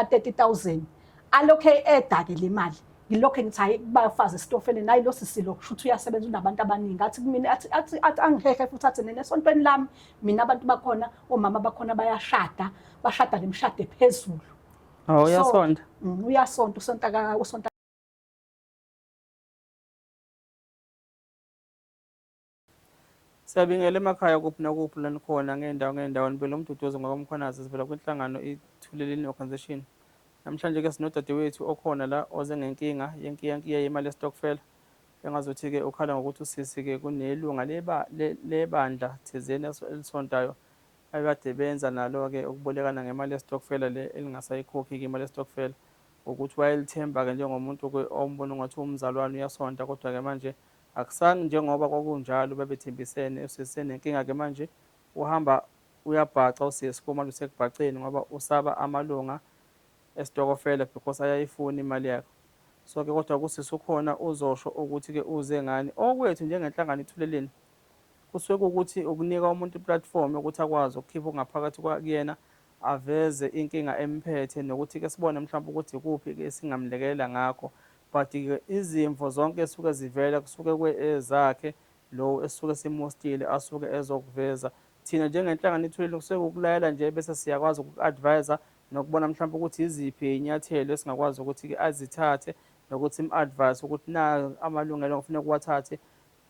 ka-30,000 alokhe edake le mali. Ngilokhe ngithi hayi kubafazi esitofeleni, hayi lo sisi lo kusho ukuthi uyasebenza unabantu abaningi. Athi kumina athi athi athi angihehe futhi athi nina esontweni lami mina abantu bakhona omama bakhona bayashada, bashada lemishado ephezulu. Oh, uyasonta. So, uyasonta usonta ka usonta. Siyabingela emakhaya kuphi nakuphi la nikhona ngey'ndawo ngey'ndawo nibele uMduduzi ngwakwamkhwanazi sivela kwinhlangano iThuleleni Organisation. Namhlanje ke sinodadewethu okhona la oze ngenkinga yenkiyankiya yemali yesitokfela. Engazuthi-ke ukhala ngokuthi usisi-ke kunelunga lebandla thizeni elisontayo abekade benza nalo-ke ukubolekana ngemali yesitokfela le elingasayikhokhi-ke imali yesitokfela. Ngokuthi wayelithemba-ke njengomuntu-ke ombona ungathi uwumzalwane uyasonta kodwa-ke manje Akusani njengoba kwakunjalo babethembisene usisi enenkinga ke manje uhamba uyabhaca usisi kumanje usekubhaceni ngoba usaba amalunga esitokofela because ayayifuna imali yakhe so ke kodwa kusisi ukhona uzosho ukuthi ke uze ngani okwethu njengenhlangano ithuleleni kusuke kuwukuthi ukunika umuntu iplatform yokuthi akwazi ukukhipha okungaphakathi kuyena aveze inkinga emphethe nokuthi ke sibone mhlawumbe ukuthi ikuphi ke esingamlekelela ngakho but ke izimvo zonke esuke zivela kusuke kwezakhe lo esuke simostile asuke ezokuveza thina njengenhlangano ithulile kusuke ukulayela nje bese siyakwazi ukuku-advise nokubona mhlawumbe ukuthi iziphi iy'nyathelo esingakwazi ukuthi-ke azithathe nokuthi sim-advise ukuthi na amalungelo okufuneka uwathathe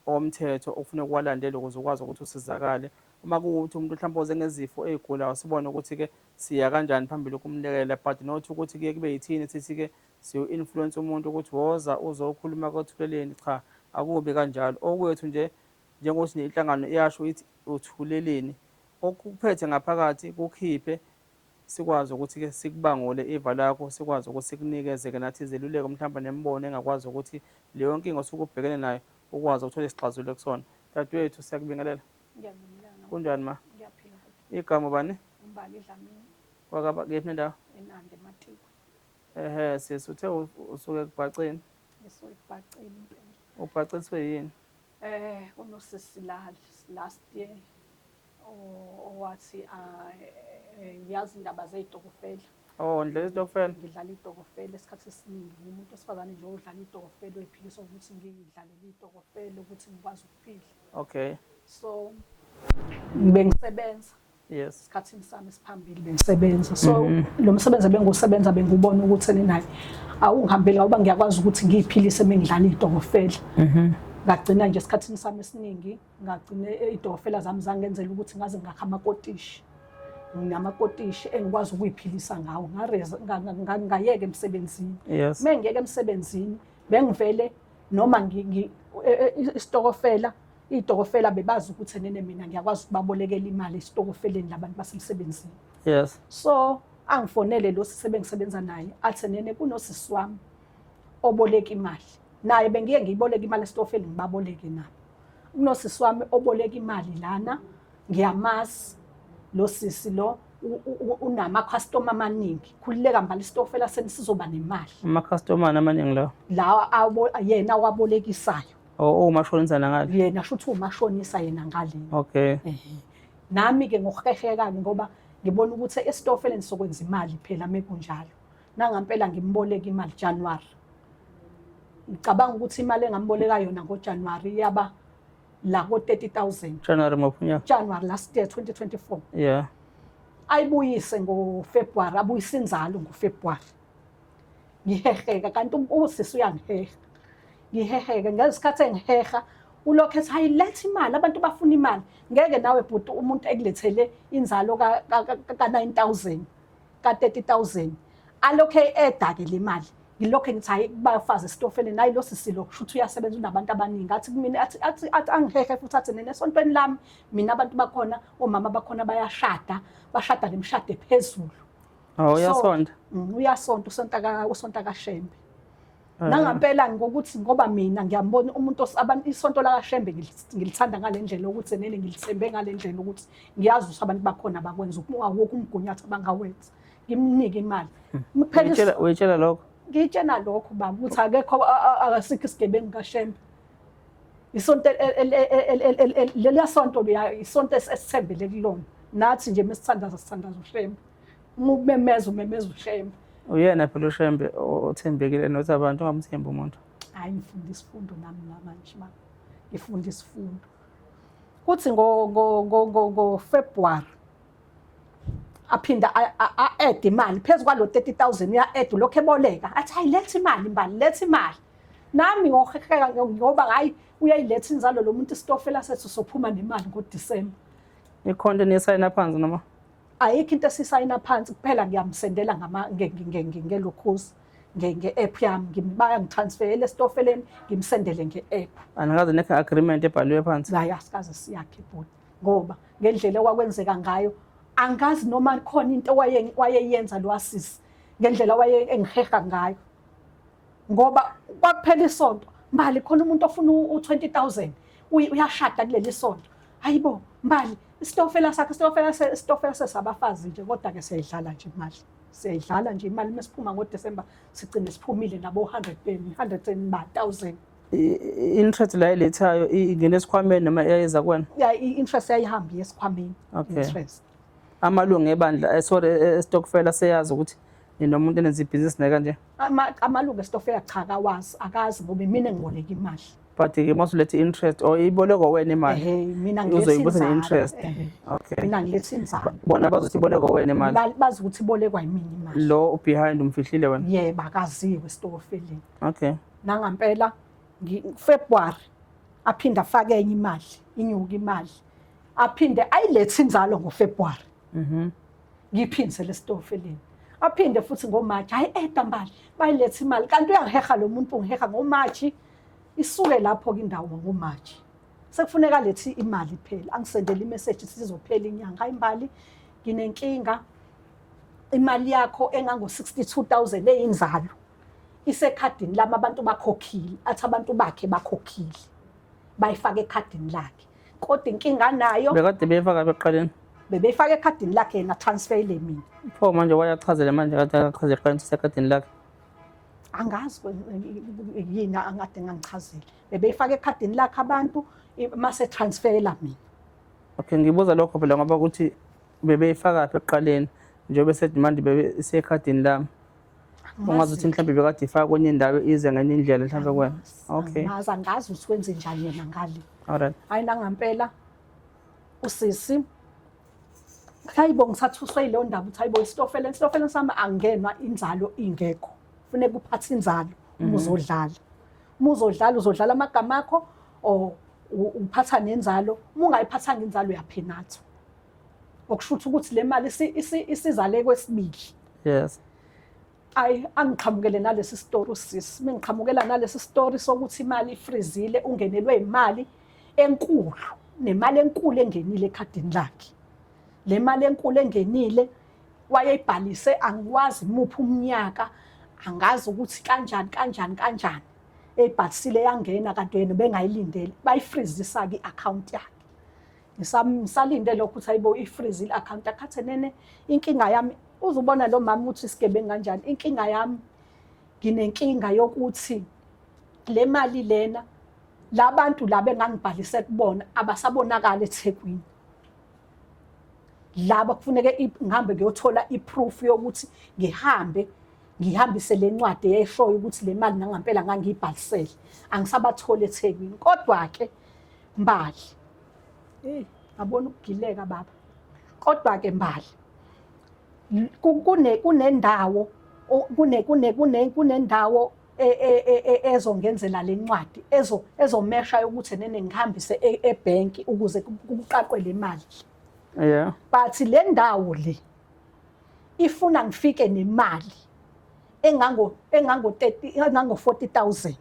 omthetho okufuneka uwalandele ukuze ukwazi ukuthi usizakale. Uma kuwukuthi umuntu mhlawumbe oze ngezifo ey'gulayo sibone ukuthi-ke siya kanjani phambili ukumlekelela but not ukuthi kuye kube yithini sithi-ke siyo-influence umuntu ukuthi woza uzokhuluma kothuleleni cha akubi kanjalo. Okwethu nje njengokuthi nje inhlangano iyasho ithi uthuleleni okuphethe ngaphakathi kukhiphe sikwazi ukuthi-ke sikubangule iva lakho, sikwazi ukuthi sikunikeze-ke nathi izeluleko mhlawumbe nemibono engakwazi ukuthi leyo nkinga osuke ubhekene nayo ukwazi ukuthola isixazululo kusona. Dadewethu siyakubingelela. Ngiyabingelela. Kunjani ma? Ngiyaphila. Igama bani? Umbali Dlamini. Wakaba kephi nendawo? Enanda eMatikwe. Ehhe sisi uthe usuke ekubhaceni. Ngisuke ekubhaceni impela. Ubhaciswe yini? Eh kunosisi la last year owathi ah, ngiyazi indaba zey'tokofela. Oh, nidlala isitokofela? Ngidlala iy'tokofela isikhathi esiningi. Ngumuntu wesifazane nje odlala iy'tokofela oyiphilisa ngokuthi ngiyidlalele iy'tokofela ukuthi ngikwazi ukuphila. Okay. So bengisebenza. Yes. Esikhathini sami esiphambili bengisebenza. So lo msebenzi ebengiwusebenza bengiwubona ukuthi ninaye awungihambeli ngoba ngiyakwazi ukuthi ngiyiphilise mengidlala iy'tokofela. Ngagcina nje esikhathini sami esiningi ngagcine iy'tokofela zami zangenzela ukuthi ngaze ngakha amakotishi. Nginamakotishi engikwazi ukuyiphilisa ngawo. Ngayeka emsebenzini. Yes. Mengiyeka emsebenzini bengivele noma isitokofela iy'tokofela bebazi ukuthi nene mina ngiyakwazi ukubabolekela imali esitokofeleni labantu basemsebenzini. Yes. So angifonele lo sisi ebengisebenza naye athi nene kunosisi wami oboleka imali. Naye bengiye ngiyiboleke imali esitofeli ngibaboleke nabo. Kunosisi wami oboleka imali lana ngiyamazi lo sisi lo unama-customer amaningi. Khululeka mbali isitofela senu sizoba nemali. Ama-customer amaningi lawo? Lawa yena awabolekisayo. Oh, umashonisa nangale. Yena shuthi umashonisa yena ngale. Okay. Nami ke ngokuheheka ngoba ngibona ukuthi esitofeleni sokwenza imali phela mekunjalo. Nangampela ngimboleka imali January. Ngicabanga ukuthi imali engamboleka yona ngoJanuary yaba la ko 30,000. January muphi unyaka? January last year 2024. Yeah. Ayibuyise ngoFebruary, abuyise inzalo ngoFebruary. Ngiheheka kanti usisi uyangiheha. Ngiheheke ngesikhathi engiheha ulokhu ethi hayi letha imali abantu bafuna imali. Ngeke nawe bhuti umuntu ekulethele inzalo ka 9000 ka 30000 alokhu edake le mali. Ngilokhu ngithi hayi kubafazi esitofeleni hayi lo sisi lo kusho ukuthi uyasebenza unabantu abaningi. Athi kumina athi athi athi angihehe futhi athi nina esontweni lami mina abantu bakhona omama bakhona bayashada bashada lemishado ephezulu. Oh uyasonta. Uyasonta usonta ka usonta kaShembe. Nangampela ngokuthi ngoba mina ngiyambona umuntu abantu isonto la kaShembe ngilithanda ngalendlela ukuthi nene ngilithembe ngalendlela ukuthi ngiyazi ukuthi abantu bakhona bakwenza awukho umgunyathi abangawenza. Ngimnike imali. Phela uyitshela lokho? Ngitshena lokho baba ukuthi akekho akasikho isigebengu kaShembe. Isonto leliya sonto liya isonto esithembele kulona. Nathi nje mesithandaza sithandaza uShembe. Uma umemeza umemeza uShembe. Uyena phela uShembe othembekile nothi abantu ungamthembi umuntu. Hayi, ngifunda isifundo nami namanje mama, ngifunda isifundo. Kuthi ngo-February aphinda a-add imali phezu kwalo 30,000, uya-add, lokhu eboleka, athi hayi, letha imali Mbali, letha imali. Nami ngoheheka ngoba hayi, uyayiletha inzalo lo muntu, isitofela sethu sophuma nemali ngoDisemba. Ikhonto niyisayina phansi noma? Ayikho into esisayina phansi, kuphela ngiyamsendela ngelokhuzi, nge-app yami, bayangitransferela esitofeleni, ngimsendele nge-app. Anikaze nekho agreement ebhaliwe phansi? Hayi, asikaze siyakhe ibhodi, ngoba ngendlela okwakwenzeka ngayo angazi noma khona into wayeyenza lo asisi, ngendlela waye engiheha ngayo, ngoba kwakuphela isonto, Mbali, khona umuntu ofuna u-20,000, uyashada kuleli sonto. Hayibo Mbali, isitofela sakhe, isitofela sesabafazi nje, kodwa-ke siyayidlala nje imali, siyayidlala nje imali. Uma siphuma ngoDisemba sigcine siphumile nabo 100 and ba thousand. I-interest la ilethayo ingena esikhwameni noma iyayeza kuwena? Ya, i-interest yayihamba iye esikhwameni. Interest. Amalungu ebandla, sorry, esitokfela seyazi ukuthi ninomuntu enenza ibhizinisi naye kanje? Amalungu esitokfela cha, akawazi, akazi, ngoba imina engiboleka imali. But-ke uma usuletha i-interest or ibolekwa wena imali, Ehhe, mina ngiletha uzoyibusa inzalo. ne-interest. Ehhe. Okay. Mina ngiletha inzalo. Bona bazothi ibolekwa wena imali. Bazi ukuthi ibolekwa yimina imali. Lo behind umfihlile wena? Yebo, akaziwe esitokofeleni. Okay. Nangampela February aphinde afake enye imali, inyuke imali, aphinde ayilethe inzalo ngoFebruary. Ngiphindise lesitofeleni, aphinde futhi ngoMarch, hayi, eda Mbali, bayilethe imali, kanti uyangiheha lo muntu, ungiheha ngoMarch. Isuke lapho ke indawo ngoMarch, sekufuneka lethi imali phela, angisendele imessage, sizophela inyanga, hayi Mbali, nginenkinga, imali yakho engango 62,000 eyinzalo isekhadini lami, abantu bakhokhile. Athi abantu bakhe bakhokhile, bayifaka ekhadini lakhe, kodwa inkinga nayo Bekade beyifaka ekuqaleni? Bebeyifaka ekhadini lakhe, yena transferile mina. Pho manje wayachazela manje, kade akachazela ekuqaleni isekhadini lakhe? Angazi yini angade ngangichazele, bebeyifaka ekhadini lakhe abantu, mase transferela mina. Okay, ngibuza lokho phela ngoba ukuthi bebeyifaka phi ekuqaleni, njengoba esethi manje bebe isekhadini lami. Ungazi ukuthi mhlawumbe bekade ifaka kwenye indawo, ize ngenye indlela mhlawumbe kuwena. Okay. Angazi, angazi ukuthi wenze njani yena ngale. Alright. Hayi, nangampela usisi, hayibo, ngisathuswe yileyo ndaba ukuthi hayibo, isitofela, isitofela sami angenwa inzalo ingekho. Funeka uphathe inzalo uma uzodlala. Uma uzodlala, uzodlala amagama akho or uphatha nenzalo. Uma ungayiphathanga inzalo, uyaphenathwa, okusho ukuthi le mali isizale kwesibili. Ayi, angiqhamukele nalesi story usisi, mingiqhamukela nalesi story sokuthi imali ifrizile, ungenelwe imali enkulu, nemali enkulu engenile ekhadini lakhe. Le mali enkulu engenile wayeyibhalise angikwazi imuphi umnyaka, angazi ukuthi kanjani kanjani kanjani eyibhalisile yangena, kanti yena bengayilindele, bayifrizisa-ke i-akhawunti yakhe. Ngisalinde lokho ukuthi hayibo, ifreeze i-akhawunti yakhe. Athi nene, inkinga yami, uzubona lo mama ukuthi isigebengu kanjani, inkinga yami, nginenkinga yokuthi le mali lena, labantu laba engangibhalise kubona abasabonakala eThekwini. Laba kufuneke ngihambe ngiyothola i-proof yokuthi ngihambe ngihambise le ncwadi eyayishoyo ukuthi le mali nangampela ngangiyibhalisele, angisabatholi eThekwini. Kodwa-ke Mbali, eh ngabona ukugileka baba, kodwa-ke Mbali, kunendawo kune kune kune kunendawo ezongenzela le ncwadi ezomesha yokuthi nene ngihambise ebhenki ukuze kuqaqwe le mali. But le ndawo le ifuna ngifike nemali engango 30, engango 40,000.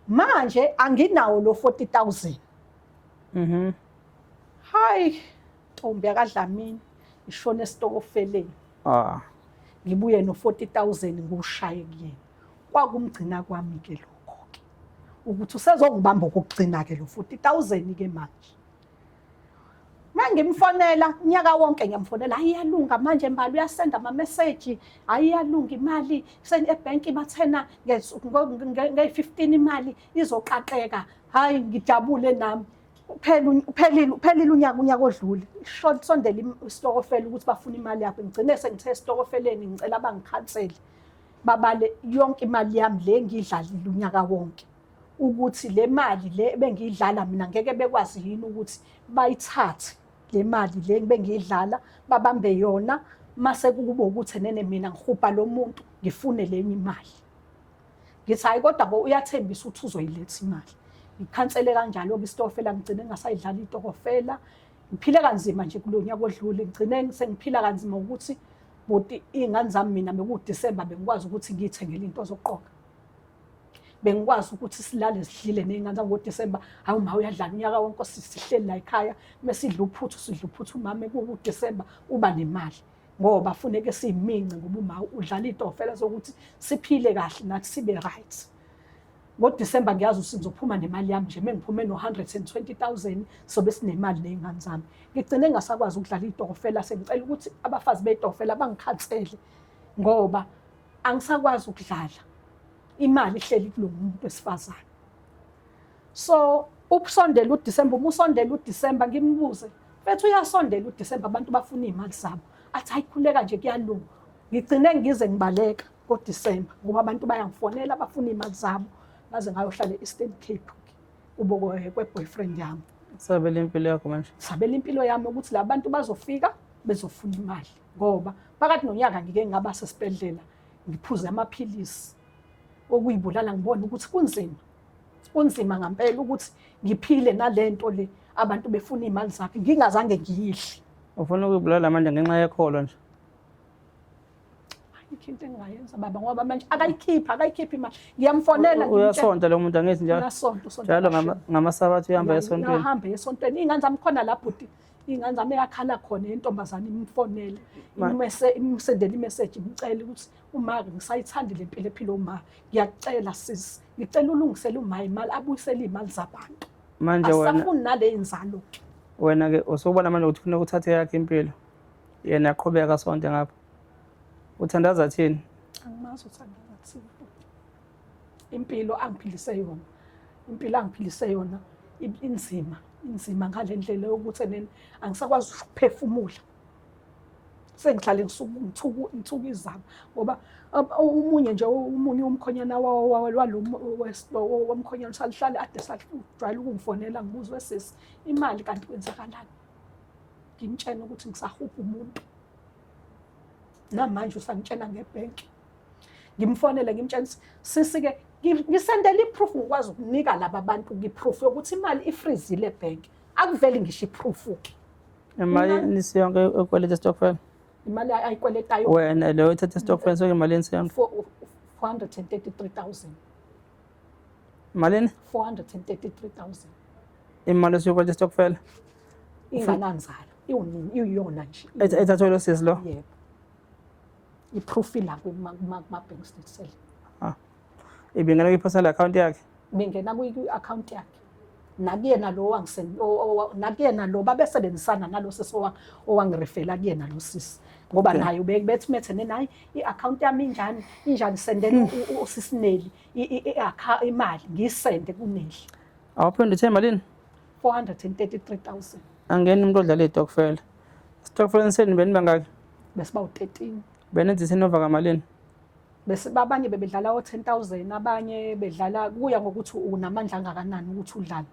Manje anginawo lo 40,000. Hayi, ntombi yakadlamini, ishona esitokofeleni. Ngibuye no 40,000, ngiwushaye kuyena. Kwakumgcina kwami ke lokho ke, ukuthi usezongibamba okugcina ke lo 40,000 ke manje. Mangimfonela unyaka wonke, ngiyamfonela, hayi, iyalunga manje Mbali, uyasenda ama message, hayi, iyalunga imali ebhenki, bathena nge-15 imali izoqaqeka. Hayi, ngijabule nami. Uphela uphelile uphelile unyaka unyaka odlule. Short sondela isitokofela ukuthi bafuna imali yakho. Ngigcine sengithe esitokofeleni ngicela bangikhansele. Babale yonke imali yami le ngiyidlalile unyaka wonke. Ukuthi le mali le ebengiyidlala mina ngeke bekwazi yini ukuthi bayithathe le mali le bengiyidlala babambe yona mase kuba ukuthi nene mina ngihubha lo muntu ngifune lenye imali. Ngithi hayi kodwa bo uyathembisa ukuthi uzoyiletha imali. Ngikhansele kanjalo-ke isitokofela ngigcine ngingasayidlali itokofela. Ngiphile kanzima nje kulo nyaka odlule ngigcine sengiphila kanzima ukuthi bhuti iy'ngane zami mina bekuwuDisemba bengikwazi ukuthi ngiy'thengele iy'nto zokugqoka. Bengikwazi ukuthi silale sidlile ney'ngane zami ngoDisemba. Hawu uma uyadlala unyaka wonke sihleli la ekhaya mesidla uphuthu sidla uphuthu umama kuwuDisemba uba nemali. Ngoba funeke siyimince ngoba uma udlala itofela sokuthi siphile kahle nathi sibe right. NgoDisemba ngiyazi ukuthi ngizophuma nemali yami nje mengiphume no-120 000 sobe sinemali ney'ngane zami. Ngigcine ngingasakwazi ukudlala itokofela sengicela ukuthi abafazi bey'tokofela bangikhansele ngoba angisakwazi ukudlala. Imali ihleli kulo muntu wesifazane. So ukusondela uDisemba uma usondela uDisemba ngimbuze mfethu uyasondela uDisemba abantu bafuna iy'mali zabo athi hayi khuleka nje kuyalunga. Ngigcine ngize ngibaleka ngoDisemba ngoba abantu bayangifonela bafuna iy'mali zabo ngaze ngayohlala e-Eastern Cape kubo kwe-boyfriend yami. Sabela impilo yakho manje. Sabela impilo yami ukuthi la bantu bazofika bezofuna imali ngoba phakathi nonyaka ngike ngaba sesibhedlela ngiphuze amaphilisi okuyibulala ngibona ukuthi kunzima. Kunzima ngampela ukuthi ngiphile nalento le abantu befuna iy'mali zakhe ngingazange ngiyidle. Ufuna ukuyibulala manje ngenxa yekholo nje. Ayikho into engingayenza baba ngoba manje akayikhiphi akayikhiphi imali. Ngiyamfonela Uyasonta lo muntu angithi njalo. Uyasonta usonta. Njalo ngamasabatha uyahamba esontweni. Uyahamba esontweni. Iy'ngane zami khona la bhuti. Iy'ngane zami eyakhala khona intombazane imfonele. Imsendele imeseji imcele ukuthi uma ngisayithandi le mpilo ephila uma ngiyakucela sisi ngicela ulungisele uma imali abuyisele iy'mali zabantu. Manje wena asafuni nale inzalo ke. Wena ke usubona manje ukuthi kufuneka uthathe yakhe impilo. Yena aqhubeka sonke ngapha. Uthandaza thini? Angimazi uthandaza thini. Impilo angiphilise yona. Impilo angiphilise yona inzima, inzima ngale ndlela yokuthi nene angisakwazi ukuphefumula. Sengihlale ngisuku ngithuku ngithuka izaba ngoba omunye nje omunye umkhonyana walo womkhonyana usalihlale ade sajwayele ukungifonela ngibuzwe sisi imali kanti kwenzakalani. Ngimtshena ukuthi ngisahupha umuntu. Namanje usangitshena ngebhenki. Ngimfonele ngimtshena ukuthi sisi ke ngisendele iproof ngikwazi ukunika laba bantu ngiproof yokuthi imali ifreezile ebhenki. Akuveli ngisho iproof ke. Imali nisiyonke ekweleta stokvel. Imali ayikweletayo. Wena leyo ethatha stokvel sonke imali nisiyonke. 433,000. Malini? 433,000. Imali osuyikweleta stokvel. Ingananzalo. Iyona nje. Ethathwe lo sisi lo. Yebo. Iproof ila kuma bank statement. Ah. Ibingena kwi-personal account yakhe. Bingena kwi-account yakhe. Nakuyena lo nakuyena lo babesebenzisana nalo sisi owangirefela kuyena lo sisi. Ngoba naye bethi methe nayi i-account yami injani injani sendela usisineli imali ngiyisende kuNeli. Awuphinde uthe malini? 433,000. Angeni umuntu odlala itokfela. Stokfela niseni beni bangaki? Besiba u13. Benenza isenova kamalini? Bese abanye bebedlala o-10,000 abanye bedlala kuya ngokuthi unamandla angakanani ukuthi udlale.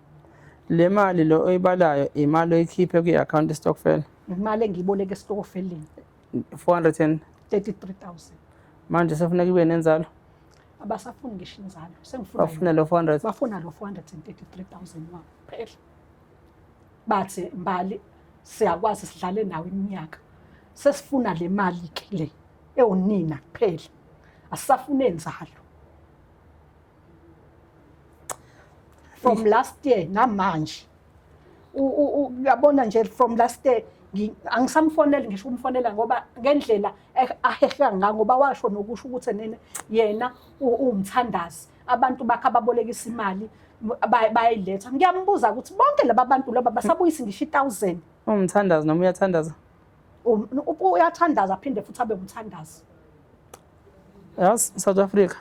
Le mali lo oyibalayo imali oyikhiphe kwi-account stokfela. Imali engiyiboleke esitokofeleni. 433,000. Manje sefuneka ibe nenzalo. Abasafuni ngisho inzalo. Sengifuna bafuna lo 400. Bafuna lo 433,000 wabo kuphela. Bathi Mbali siyakwazi sidlale nawe iminyaka. Sesifuna le mali ke le ewunina kuphela. Asisafune enzalo. From last year namanje. Uyabona nje from last year angisamfoneli ngisho umfonela ngoba ngendlela aheheka ngayo ngoba washo nokusho ukuthi nene yena uwumthandazi abantu bakhe ababolekisa imali bayayiletha. Ngiyambuza ukuthi bonke laba bantu laba basabuyisi ngisho i-1000. Umthandazi noma uyathandaza? Uyathandaza aphinde futhi abe umthandazi. Yazi South Africa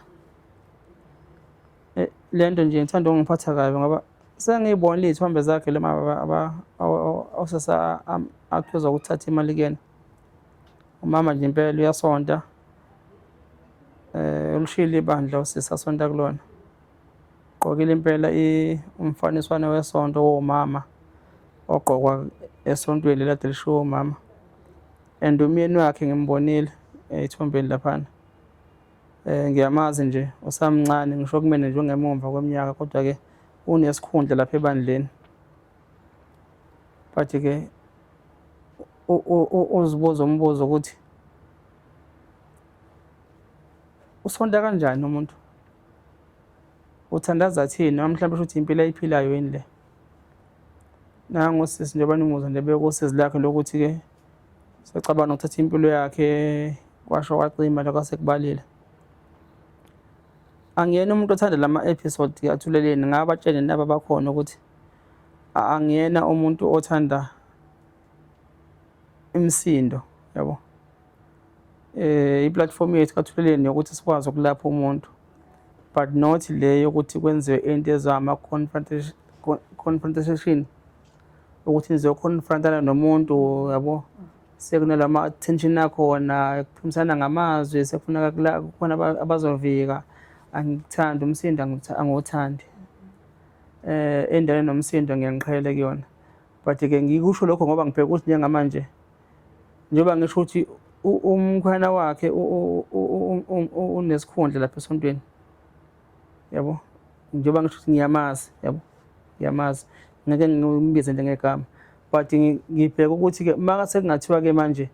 lento nje ngithanda ukungiphatha kabi ngoba Sengiyibonile iy'thombe zakhe lo mama osese aphuza ukuthatha imali kuyena. Umama nje impela uyasonta. Ulishiyile ibandla usisi asonta kulona. Gqokile impela umfaniswano wesonto womama ogqokwa esontweni leli kade lishiwo umama. And umyeni wakhe ngimbonile ey'thombeni laphana. Ngiyamazi nje usamncane ngisho kumina nje ungemumva kweminyaka kodwa-ke unesikhundla lapha ebandleni. But-ke uzibuza umbuzo ukuthi usonta kanjani umuntu? Uthandaza athini noma mhlawumbe shuthi impilo ayiphilayo yini le? Nangu usisi njengoba nimuzwa nje bekusizi lakhe lokuthi-ke secabanga nokuthatha impilo yakhe kwasho kwacima lokho asekubalile. Angiyena umuntu othanda lama episode athuleleni ngabatshele naba bakhona ukuthi angiyena umuntu othanda imisindo yabo. I-platform yethu kaThuleleni yokuthi sikwazi ukulapha umuntu but not le yokuthi kwenziwe into ezama confrontation ukuthi nizoconfrontana nomuntu yabo sekunalama tension akhona kuphimisana ngamazwi sekufuneka kukhona abazovika. Angikuthandi umsindo, angiwuthandi. Endaweni nomsindo ngiyangiqhele kuyona but-ke ngikusho lokho ngoba ngibheka ukuthi njengamanje njengoba ngisho ukuthi umkhwena wakhe unesikhundla lapha esontweni yabo, njengoba ngisho ukuthi ngiyamazi yabo, ngiyamazi ngeke ngimbize nje ngegama but ngibheka ukuthi-ke uma sekungathiwa-ke manje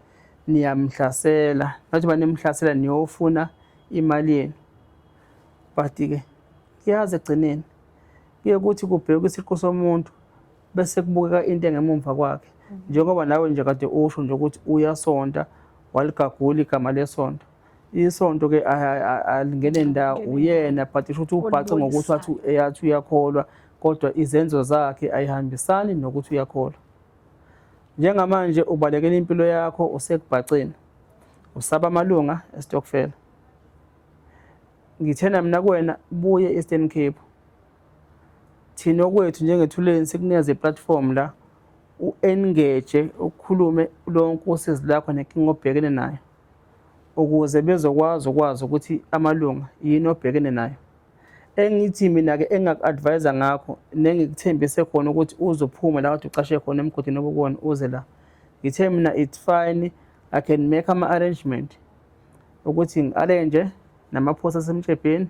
niyamhlasela, nathi uba nimhlasela niyofuna imali yenu but-ke kuyazi ekugcineni kuye kuthi kubhekwe isiqu somuntu bese kubukeka into engemumva kwakhe. Njengoba nawe nje kade usho nje ukuthi uyasonta waligagula igama lesonto. Isonto-ke alingene ndawo uyena but usho ukuthi ubhace ngokuthi wathi eyathi uyakholwa kodwa izenzo zakhe ayihambisani nokuthi uyakholwa. Njengamanje ubalekela impilo yakho usekubhaceni, usaba amalunga esitokfela. Ngithena mina kuwena buye e-Eastern Cape. Thina okwethu njengeThuleni sikunikeza i-platform la u-engage ukhulume lonke usizi lakho nenkinga obhekene nayo ukuze bezokwazi ukwazi ukuthi amalunga yini obhekene nayo. Engithi mina-ke engingaku-advise ngakho nengikuthembise khona ukuthi uzophuma la kade ucashe khona emgodini obukuwona uze la. Ngithe mina it's fine, I can make ama-arrangement ukuthi ngi-arrange namaphosa asemtshebheni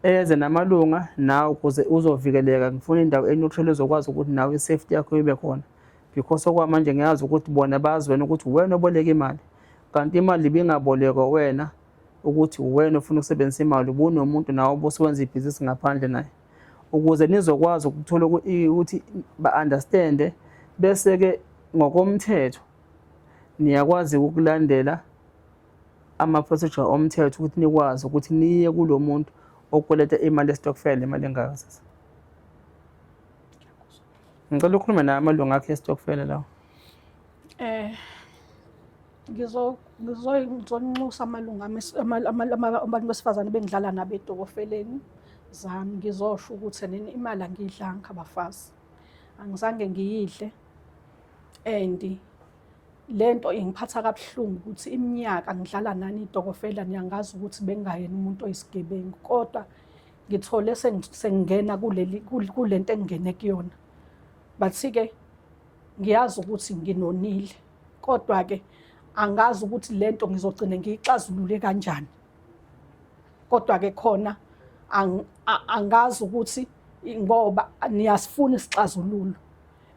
eze namalunga nawe ukuze uzovikeleka. Ngifuna indawo e-neutral ezokwazi ukuthi nawe i-safety yakho ibe khona because okwamanje ngiyazi ukuthi bona bazi wena ukuthi uwena oboleka imali kanti imali ibingabolekwa wena ukuthi uwena ofuna ukusebenzisa imali, ubunomuntu nawe obusuwenza ibhizinisi ngaphandle naye ukuze nizokwazi ukuthola ukuthi ba-understand-e bese-ke ngokomthetho niyakwazi ukulandela ama-procedure omthetho ukuthi nikwazi ukuthi niye kulo muntu okweleta imali yesitokfela imali engaka sasa. Ngicela ukhulume naye amalungu akhe esitokfela lawo. Ngizonxusa amalungu ami abantu besifazane bengidlala nabo etokofeleni zami, ngizosho ukuthi nini imali angiyidlanga abafazi, angizange ngiyidle and lento ingiphatha kabuhlungu ukuthi iminyaka ngidlala nani itokofela niyangazi ukuthi bengingayena umuntu oyisigebengu kodwa ngithole sengingena kuleli kulento engingene kuyona. But-ke ngiyazi ukuthi nginonile kodwa-ke angazi ukuthi lento ngizogcine ngiyixazulule kanjani. Kodwa-ke khona angazi ukuthi ngoba niyasifuna isixazululo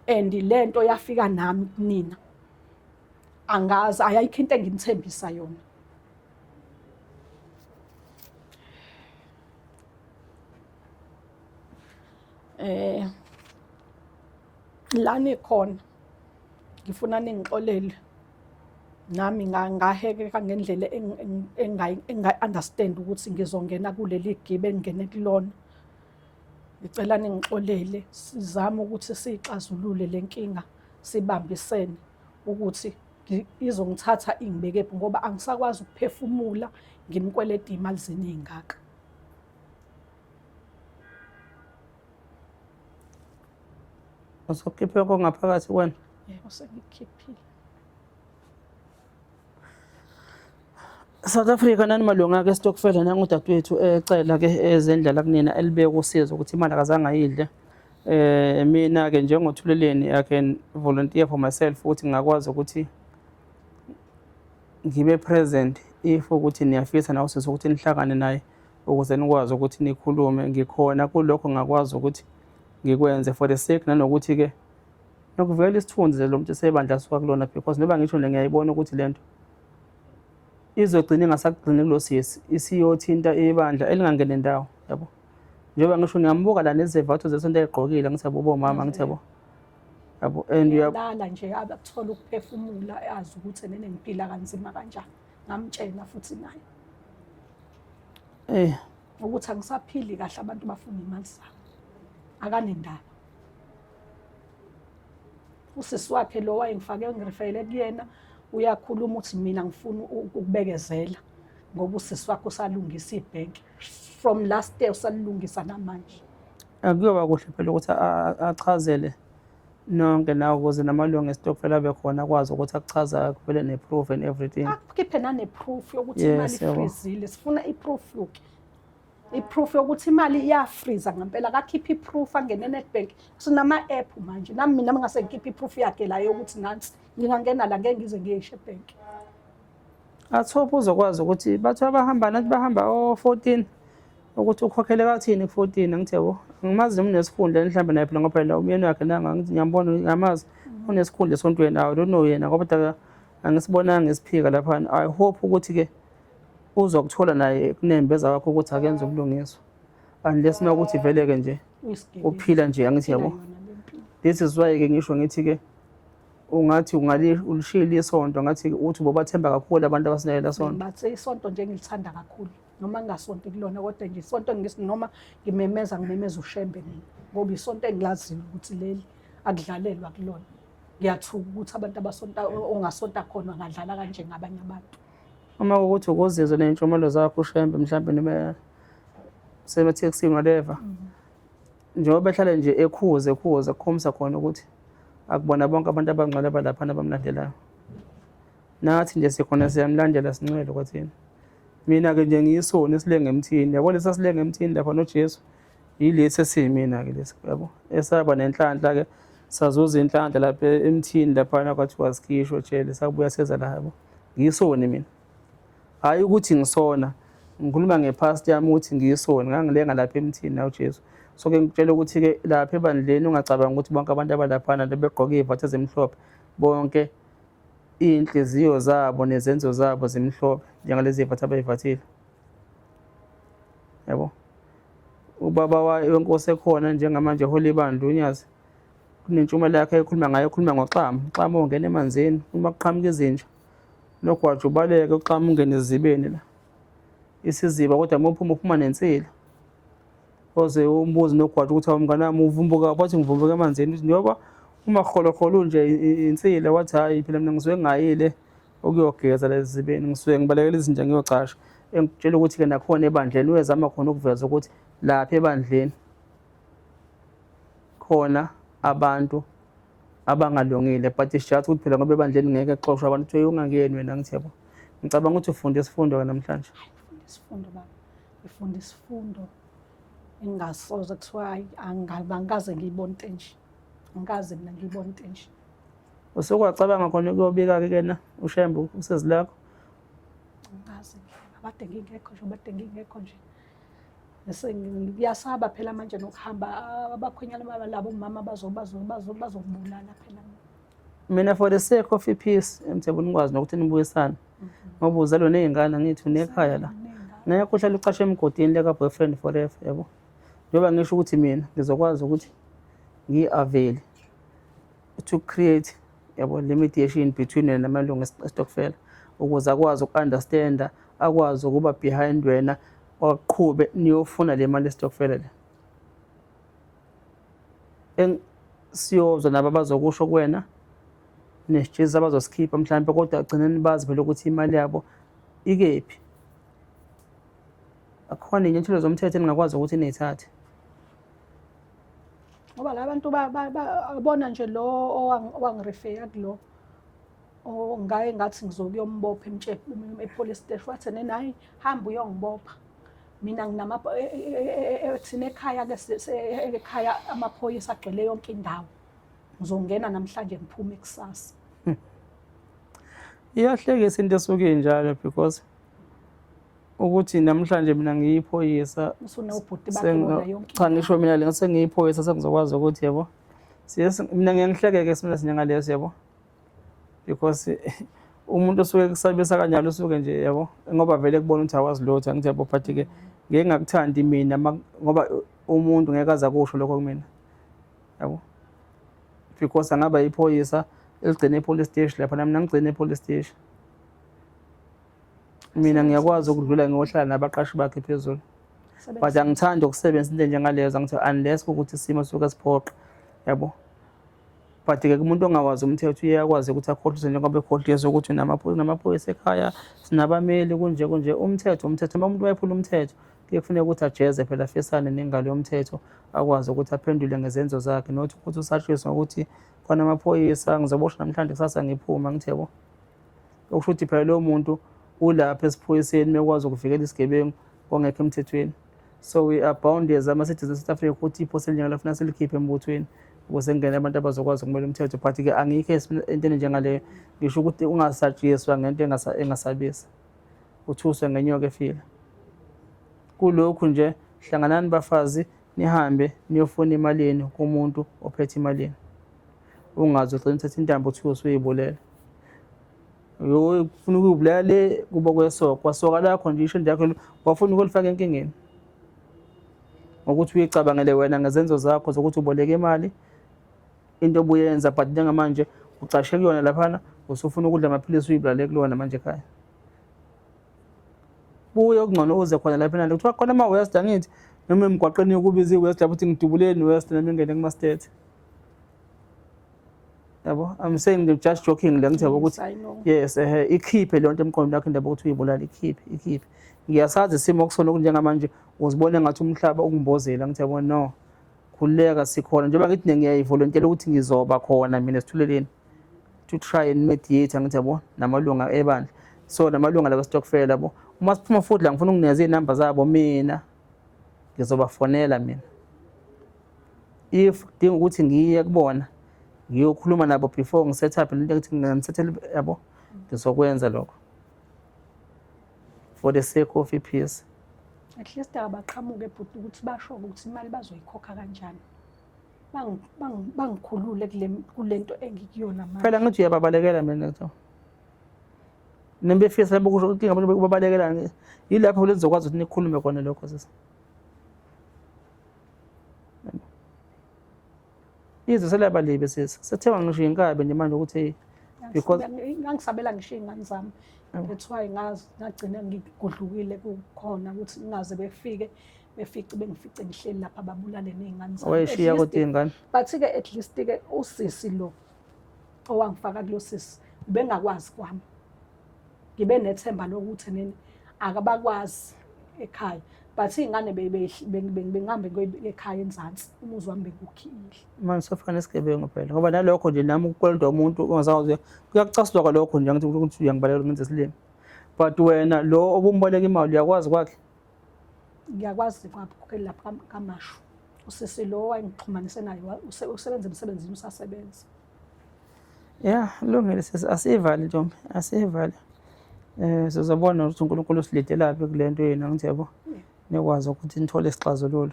and lento yafika nami kunina angazi ayikho into enginithembisa yona. La nikhona ngifuna ningixolele nami ngahekeka ngendlela engayi-understand ukuthi ngizongena kuleli gibe engingene kulona. Ngicela ningixolele sizame ukuthi siyixazulule le nkinga sibambisene ukuthi izongithatha ingibekephi ngoba angisakwazi ukuphefumula nginikweleta iy'mali zenu ey'ngaka. Usukhiphe kongaphakathi kuwena? Yebo, sengikukhiphile. South Africa nani malunga ke stokfela nangudadewethu ecela ke ezendlela kunina elibeka usizo ukuthi imali akazange ayidle. Mina ke njengoThuleleni I can volunteer for myself ukuthi ngingakwazi ukuthi ngibe present if ukuthi niyafisa nawe sisi ukuthi nihlangane naye ukuze nikwazi ukuthi nikhulume. Ngikhona kulokho, ngakwazi ukuthi ngikwenze for the sake nanokuthi ke nokuvikela isithunzi lo muntu esebandla asuka kulona, because noba ngisho nje ngiyayibona ukuthi lento izogcina ingasakugcini kulo sisi, isiyothinta ibandla elingangene ndawo, yabo. Njengoba ngisho ngiyambuka la nezevatho zesonto ayigqokile, ngithi yabo bomama, ngithi yabo yabo and uyalala nje abathola ukuphefumula azi ukuthi nene ngiphila kanzima kanjani. Ngamtshela futhi naye ukuthi angisaphili kahle, abantu bafuna imali zami, akanendaba. Usisi wakhe lo wayengifake ngirifeyele kuyena uyakhuluma ukuthi mina ngifuna ukubekezela ngoba usisi wakhe usalungisa ibhenki from last year, usalungisa namanje. Akuyoba kuhle phela ukuthi achazele nonke nawe ukuze namalungu esitokfela abe khona akwazi ukuthi akuchaza kuvele ne-proof and everything. Akhiphe nane-proof yokuthi imali ifrizile. Sifuna i-proof yoke, i-proof yokuthi imali iyafriza ngempela. Akakhiphe i-proof, angene e-Nedbank, sinama-app manje. Nami mina mangase ngikhiphe i-proof yakhe la yokuthi nansi, ngingangena la, ngeke ngize ngiyisho ebhenki. Athophe uzokwazi ukuthi bathi abahamba nathi bahamba o-14 ukuthi ukhokhele kathini ku-14. Angithi yabo, angimazi noma unesikhundla mhlawumbe naye phela, ngoba phela umyeni wakhe nanga ngithi ngiyambona, ngiyamazi unesikhundla esontweni. I don't know yena ngoba kodwa angisibonanga isiphika laphana. I hope ukuthi-ke uzokuthola naye kunembeza wakho ukuthi akenze ubulungiswa, unless uma ukuthi vele-ke nje uphila nje, angithi yabo. This is why-ke ngisho ngithi-ke ungathi ulishiyile isonto, ngathi uthi ubobathemba kakhulu abantu abasinikela sonto. Bathe isonto nje ngilithanda kakhulu noma ngingasonti kulona, kodwa nje isonto noma ngimemeza ngimemeza uShembe mina, ngoba isonto engilaziyo ukuthi leli akudlalelwa kulona. Ngiyathuka ukuthi abantu abasonta ongasonta khona ngadlala kanje ngabanye abantu. Uma kuwukuthi ukuzizwe ney'ntshomelo zakho uShembe mhlawumbe noma semathekisini whatever, njengoba behlale nje ekhuze ekhuze kukhombisa khona ukuthi akubona bonke abantu abangcwele abalaphana abamlandelayo. Nathi nje sikhona siyamlandela, sincwele kwathina. Mina-ke nje ngiyisoni esilenga emthini, yabo, lesi asilenga emthini lapha noJesu, yilesi esiyimina-ke lesi, yabo, esaba nenhlanhla-ke, sazuza inhlanhla lapha emthini laphana, kwathiwa sikhishwe ejele, sabuya seza la, yabo. Ngiyisoni mina, hhayi ukuthi ngisona, ngikhuluma nge-past yami ukuthi ngiyisoni, ngangilenga lapha emthini nawe Jesu. So-ke ngikutshela ukuthi-ke lapha ebandleni ungacabangi ukuthi bonke abantu abalaphana begqoke iy'vatho ezimhlophe, bonke iy'nhliziyo zabo nezenzo zabo zimhlophe njengalezi iy'vatho abay'vathile, yabo. Ubaba wenkosi ekhona njengamanje ehola ibandla uNyazi, kunentshumela yakhe ekhuluma ngayo, ekhuluma ngoxamu, uxamu ongena emanzini uma kuqhamuka izinja, nogwaja ubaleke uxamu ungene esizibeni la, isiziba, kodwa uma uphuma uphuma nensila. Oze umbuze nogwaja ukuthi awu mngani wami uvumbuka, wathi ngivumbuka emanzini, uthi njengoba umaholoholo nje insila, wathi hhayi phela mina ngisuke ngingayile ukuyogeza lezi zibeni, ngisuke ngibalekela izinja ngiyocasha. Engikutshela ukuthi-ke nakhona ebandleni uyezama khona ukuveza ukuthi lapha ebandleni khona abantu abangalungile, but it's just ukuthi phela ngoba ebandleni ngeke kuxoshwe abantu kuthiwe ungangeni wena, ngithi yabo. Ngicabanga ukuthi ufunde isifundo-ke namhlanje. Ngifunda isifundo baba, ngifunda isifundo engingasoze kuthiwa hayi angikaze ngiyibone into enje, angikaze mina ngiyibone into enje. Usuke wacabanga khona ukuyobika-ke kena uShembe usezi lakho? Angikaze, abade ngingekho nje, abade ngingekho nje. Bese ngiyasaba phela manje nokuhamba, abakhwenyana baba labo mama bazokubulala phela. Mina for the sake of peace emthebeni nikwazi nokuthi nibuyisane, ngoba uzalwe ney'ngane, angithi unekhaya la, ngeke uhlale ucashe emgodini leka boyfriend forever, yabo. Njengoba ngisho ukuthi mina ngizokwazi ukuthi ngiyi-avail to create, yabo, le mediation between wena namalungu esitokfela ukuze akwazi uku-understanda, akwazi ukuba behind wena, waqhube niyofuna le mali esitokfela le. Siyozwa nabo abazokusho kuwena nesijezi abazosikhipha mhlawumbe, kodwa agcineni bazi phela ukuthi imali yabo ikephi. Akhona iy'nyathelo zomthetho eningakwazi ukuthi niy'thathe. Ngoba la bantu bona nje lo owangirefeya kulo ngaye ngathi ngizokuyombopha e-police station, wathi nena hayi, hamba uyongibopha. Mina nginama thina ekhaya ke, ekhaya amaphoyisa agcwele yonke indawo. Ngizongena namhlanje, ngiphume kusasa. Iyahlekisa into esuke injalo, because ukuthi namhlanje mina ngiyiphoyisa, Usunobhuti bakhe bona yonke. Cha, ngisho mina le sengiyiphoyisa, sengizokwazi ukuthi, yabo, siye mina ngeke ngihlekeke esimeni esinjengaleso, yabo, because umuntu osuke kusabisa kanjalo usuke nje, yabo, ngoba vele kubona ukuthi awazi lutho, angithi, yabo. But-ke ngeke ngakuthandi mina ngoba umuntu ngeke aze akusho lokho kumina, yabo, because angaba iphoyisa eligcine e-police station lapha, nami nangigcine e-police station. Mina ngiyakwazi ukudlula ngiyohlala nabaqashi bakhe phezulu, but angithandi ukusebenzisa into enjengalezo, angithi, unless ukuthi isimo suke siphoqa, yabo. But-ke kumuntu ongawazi umthetho uye akwazi ukuthi akhohlise njengoba ekhohlisa ukuthi unamaphoyisa ekhaya, sinabameli, kunje kunje. Umthetho umthetho. Uma umuntu wayephula umthetho, kuye kufuneka ukuthi ajeze phela, afisane nengalo yomthetho, akwazi ukuthi aphendule ngezenzo zakhe, not ukuthi usatshiswe ngokuthi khona amaphoyisa, ngizoboshwa namhlanje, kusasa ngiphuma, ngithi, yabo. Okusho ukuthi phela lowo muntu ulapha esiphoyiseni mekwazi ukuvikela isigebengu ongekho emthethweni. So we are bound as ama-citizens of South Africa ukuthi iphosa elinjengalo funa silikhiphe embuthweni ukuze kungene abantu abazokwazi ukumela umthetho. But-ke angikho entweni njengaleyo. Ngisho ukuthi ungasatshiswa ngento engasabisa, uthuswe ngenyoka efile. Kulokhu nje, hlanganani bafazi, nihambe niyofuna imali yenu kumuntu ophethe imali yenu. Ungaze ugcine uthatha intambo uthiwe usuyibulela. Ufuna ukuyibulala le kubo kwesoka, kwasoka lakho nje, ishende yakho wafuna ukulifaka enkingeni ngokuthi uyicabangele wena ngezenzo zakho zokuthi uboleke imali, into obuyenza. But njengamanje ucashe kuyona laphana, usufuna ukudla amaphilisi, uyibulale kulona manje ekhaya. Buye okungcono uze khona lapha nalo, kuthiwa khona ama-west, angithi, noma emgwaqeni yokubiza i-west lapho, uthi ngidubuleni west, noma ingene kuma-state, yabo. I'm saying, just joking le, ngithi, yabo, ukuthi yes, ikhiphe leyo nto emqondweni wakho, indaba ukuthi uyibulale, ikhiphe, ikhiphe. Ngiyasazi isimo okusona okunjengamanje, uzibone ngathi umhlaba ukumbozela, ngithi, yabo. No, khululeka, sikhona. Njengoba ngithi ngiyayivolontela ukuthi ngizoba khona mina esithuleleni to try and mediate, angithi, yabo, namalunga ebandla, so namalunga laba stokfela, yabo. Uma siphuma futhi la, ngifuna ukunikeza iy'namba zabo, mina ngizobafonela mina if kudinga ukuthi ngiye kubona, ngiyokhuluma nabo before ngi-set up lento ukuthi ngisethele, yabo. Ngizokwenza lokho for the sake of i-peace. At least abaqhamuke bhuti ukuthi basho ukuthi imali bazoyikhokha kanjani, bangikhulule kule nto engikuyona manje. Phela ngithi uyababalekela mina, kuthiwa nembefisa lapho, kusho inkinga abantu babalekela, yilapho lizokwazi ukuthi nikhulume khona lokho. Sisi, izwe seliyaba libi, sisi, sethengwa ngisho inkabi nje manje ukuthi because Ngangisabela ngisho iy'ngane zami. That's why ngagcina ngigudlukile kukhona ukuthi ngingaze befike befice bengifice ngihleli lapha, babulale ney'ngane zami. Wayeshiya kodwa iy'ngane. But-ke at least-ke usisi lo owangifaka kulo sisi ubengakwazi kwami, ngibe nethemba lokuthi nini akabakwazi ekhaya, but iy'ngane bengihambe ekhaya enzansi, umuzi wami bekukhiyile. Manje sofika nesigebengu phela, ngoba nalokho nje nami ukukweletwa umuntu ongazange kuyakucasula kwalokho nje, angithi, ukuthi uyangibalekela, ngenze isilima. But wena lo obumboleka imali uyakwazi kwakhe? Ngiyakwazi kwakhe lapha kaMashu. Usisi lo wayengixhumanise naye usebenza emsebenzini, usasebenza. Ya, lungile sisi, asiyivale ntombi, asiyivale. Sizobona ukuthi uNkulunkulu usiledelaphi kule nto yenu, angithi, yabo. Nikwazi ukuthi nithole isixazululo.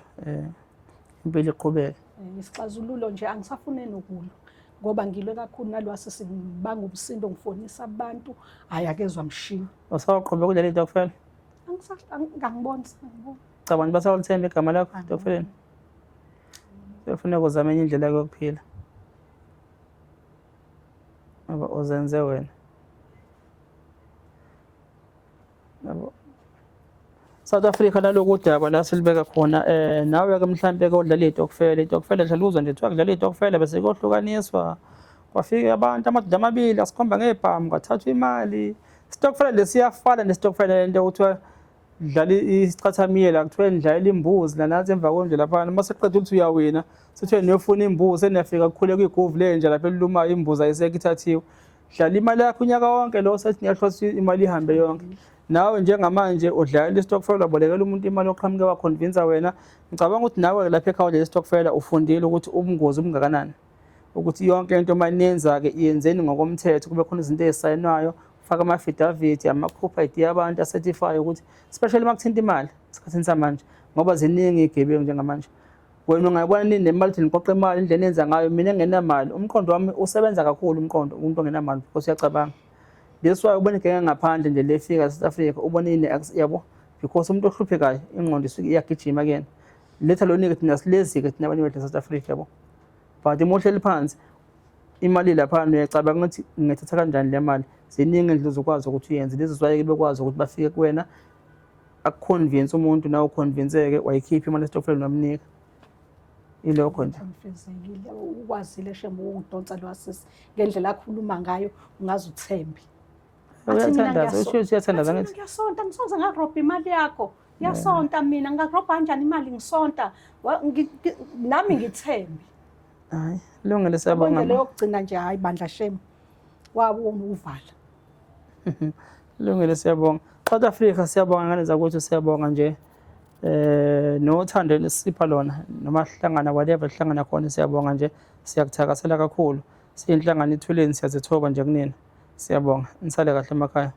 Impilo iqhubeke. Isixazululo nje angisafune nokulwa, ngoba ngilwe kakhulu nalwa sisi, ngibanga umsindo, ngifonisa abantu, hhayi, akezwa mshini. Usawaqhubeka kuleli stokfela? Angiboni, angiboni. Cabanga basawulithemba igama lakho stokfeleni. Kufuneka uzame enye indlela yokuphila. Ngoba uzenze wena. Yabo. South Africa, naloku udaba la silibeka khona, nawe ke mhlambe ke odlala itokfela, itokfela dlala, uzwa nje kuthiwa kudlala itokfela bese kuyohlukaniswa, kwafika abantu, amadoda amabili asikhomba ngebhamu, kwathathwa imali. Stokfela lesiyafana nesitokfela lento kuthiwa Dlala isichathamiye la kuthiwe nidlalela imbuzi la nathi emva kwendlu laphana uma seqeda ukuthi uyawina sithiwe niyofuna imbuzi seniyafika kukhule kwiguvu lenja lapha elilumayo imbuzi ayisekho ithathiwe. Dlala imali yakho unyaka wonke lo sethi niyahlosa imali ihambe yonke. Nawe njengamanje udlalela istokfela wabolekela umuntu imali oqhamuke wakhonvinsa wena. Ngicabanga ukuthi nawe lapha ekhaya udlala istokfela ufundile ukuthi ubungozi obungakanani. Ukuthi yonke into uma niyenza-ke yenzeni ngokomthetho kube khona izinto ey'sayinwayo faka ama-affidavit amakhupha ID abantu acertify ukuthi especially uma kuthinta imali esikhathini samanje ngoba ziningi iy'gebengu njengamanje. Wena ungayibona nini nemali ukuthi niqoqe imali indlela enenza ngayo mina engenamali umqondo wami usebenza kakhulu umqondo umuntu ongenamali because uyacabanga. That's why ubona igenge ngaphandle nje lefika South Africa ubona ini yabo because umuntu ohluphekayo ingqondo isuke iyagijima kuyena. Letha lo nike thina silezi-ke thina abanye bethu South Africa yabo. But uma uhleli phansi imali laphana uyacabanga ukuthi ngingayithatha kanjani le mali. Ziningi indlela ozokwazi ukuthi uyenze lezi zwaye bekwazi ukuthi bafike kuwena akuconvince umuntu nawe uconvinceke wayikhipha imali esitokfeleni wamnika. Ilokho nje. Ngifezekile ukwazile shame ukungidonsa lo asisi ngendlela akhuluma ngayo ungaze uthembe. Athi mina Uyathandaza, usho ukuthi uyathandaza ngithi. Ngiyasonta ngisoze ngakurobha imali yakho. Ngiyasonta mina ngingakurobha kanjani imali ngisonta. Nami ngithembe. Hayi, lungile siyabonga. Indlela yokugcina nje hayi bandla shame. Wabona uvala. Lungile siyabonga. South Africa siyabonga ngane zakwethu siyabonga nje. Eh nothando lesipha lona noma sihlangana whatever sihlangana khona siyabonga nje siyakuthakasela kakhulu. Siyinhlangano ithuleni siyazithoba nje kunina. Siyabonga. Nisale kahle emakhaya.